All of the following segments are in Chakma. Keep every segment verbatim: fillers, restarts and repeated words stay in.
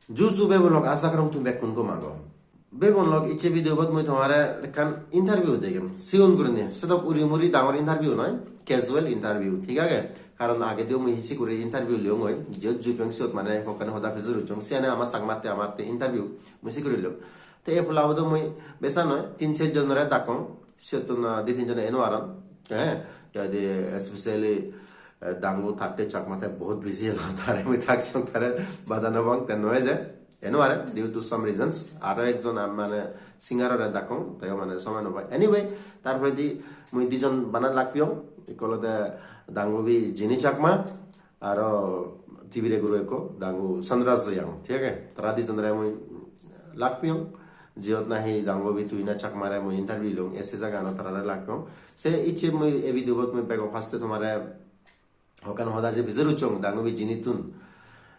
Ju ju bebonlok, asa gorong tumi bekkun gom ago. Bebonlok, icche video bot mui tomare ekkan interview degem. Sigon gurinei, sedok uri muri dangor interview noi, casual interview, thik age? Karon agediyo mui sik guri interview liyongoi, jiyot jui peng siyot mane hokkani hoda pijor uchong, siyane ama Chakmatte amatte interview mui sik guri liyong. Te ei polabo do mui besa noi, tin ser jonore dakkong, siyottun, ah, di tin jone eno aron, eh, te adi especially, eh, Dangu, tatte Chakmatte bahut busy elo, tare mui daksong, tare bada no pang, te no eje, eno are, due to some reasons, aro ekjon am-, mane singer ore dakkong, teyo mane somoy no pai. Anyway, tar poredi mui dijon bana lak piyong, ikko olode Dangubi Jini Chakma, aro Tibire guro ekko, Dangu Sunrise Reang, thik age? Tara dijonore mui lak piyong, jiyot nahi Dangubi Tuina Chakmare mui interview long, e se jaganot tarare lak piyong. Se icche mui e video bot mui bego first-e tomare hokkan hoda je pijor uchong, Dangubi Jinittun,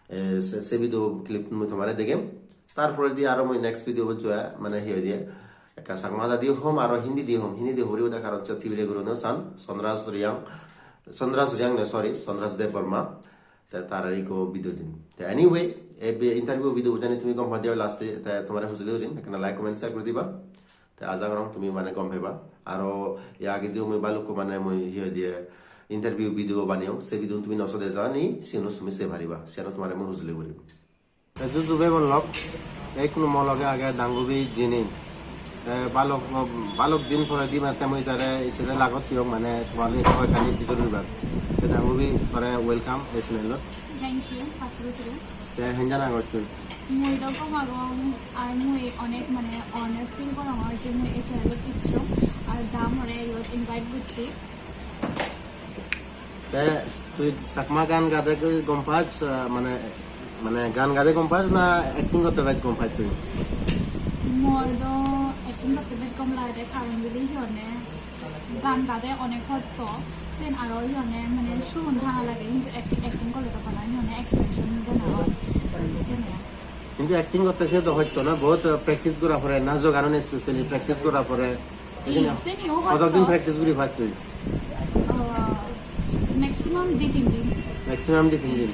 e, se, se video clip mui tomare degem. Tar poredi aro mui next video bot joya, mane hi hoide, ekka Chakma hoda diyo hom aro Hindi diyo hom, Hindi diyo hori hoda karon se Tibire guro no san, Sunrise Reang, Sunrise Reang no, sorry, Sunrise Debbarma. Te tare ikko video dim. Te anyway, e bi-, interview video bo jani tumi gom pade last-e, te tomare hujuli gurim, ekkena like, comment, share guri diba. Te aja gorong tumi mane gom peba. Aro e agediyo mui balukko mane mui hi hoide interview video baneyong, se video tumi no sode jani, siyeno tumi sei pariba. Siyeno tomare mui hujuli gurim. Te ju ju bebonlok, ei kuno mo loge age Dangubi Jini. Te balok, balok din poredi mane mui tare icche lagot piyong mane tomar loi hokkani pijor guribar. Te Dangubi, tore welcome ei channel-ot. Thank you, patro turu. Te henjan agoj tui? Mui do gom agong, ar mui onek mane honored feel gorongor je mui ei channel-ot icchong, ar da more iyot invite gocche. Te tui Chakma gan gade goi gom paj, ah, mane, mane gan gade gom paj na acting gotte bej gom paj tui? Mor do acting gotte bej gom lage, karon bili hi honne, gan gade onek hosto, sen aro hi honne, mane surun thana lage, hintu act-, acting gorle do bana hi honne expression dena oi, sene. Hintu acting gotte se do hosto na, bahut, ah, practice gora pore, najo ganon especially practice gora pore. Ei, seniyo hosto. Hodok din practice guri paj tui? Ah, maximum di tin din. Maximum di tin din.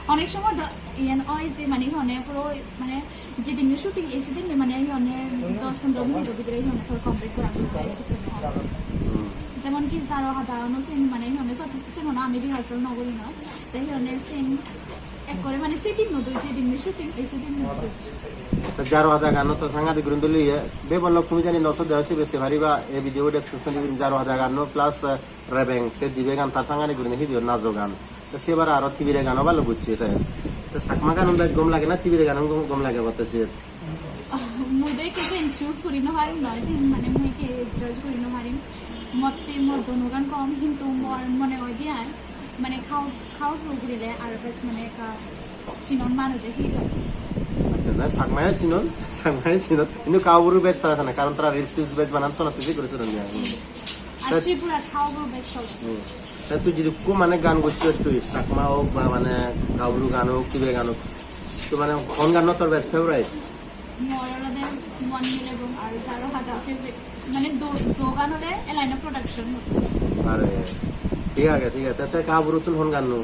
Onek somoy do iyan oi je mane hi honne puro mane jedinne shooting, ei sedinne mane hi honne dos pondro minute bidire hi honne tor complete gora puribo, ei sedinne. Hmm. Jemon ki Jaro Hada ono sen mane hi honne sot, sen ono ami rehearsal no guri noi. Te hi honne sen ekkore mane sedinno doi, jedinne shooting, ei sedinno doi. Te Jaro Hada gano to sangadik gurinei dol oye. Bebonlok tumi jani no sode oi sibe sei pariba, ei video description-ot Jaro Hada gano plus, eh, Rebeng, se dibe gan tar sangadik gurinei hi diyon najo gan. Te se bare aro Tibire gano balok gocche te. Te Chakma gano bej gom lage na Tibire gano gom, gom lage botte se? Ah, mui do ekke sen choose guri no parim noi, sen mane mui ekke judge guri no parim. Motte mor donogan gom, hintu mor mone hoide ai, mane Khao, Khaoburu gurile aro bej mane ekka sinon manuje hi do. Accha, na, Chakmayo sinon, Chakmayo sinon. Hintu Khaoburu bej tara sane, karon tara reels, reels bej banan, sona tiji guri sinon ya. Ar Tripura Khaoburu bej solo. Hmm. Ta tui jidukko mane gan gocchos tui, Chakma ok ba mane Khaoburu gan ok, Tibire gan ok, to mane hon gan no tor bej favorite? Mor olode Mon Milebong ar Jaro Hada favorite. Mane do, dogan ole Elena Production. Are, thik age, thik age. Te, te Khaoburuttun hon gan no?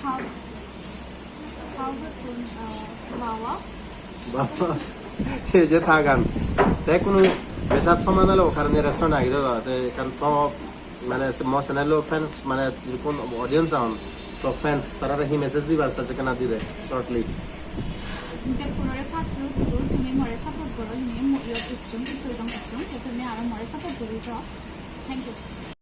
Khao-, Khaoburuttun, ah, Bawa. Bawa. Se je thagan. Te kunu besat soman alo karone restaurant agi do, te kan to mane se mo channel-o fans, mane jigun audience agon, to fans, tarare hi message dibar saj ekkana dibe, shortly. Te purore patro turu, tumi more support goro, hini mo iyot icchung, ittu jong icchung, te tumi aro more support guri jo. Thank you.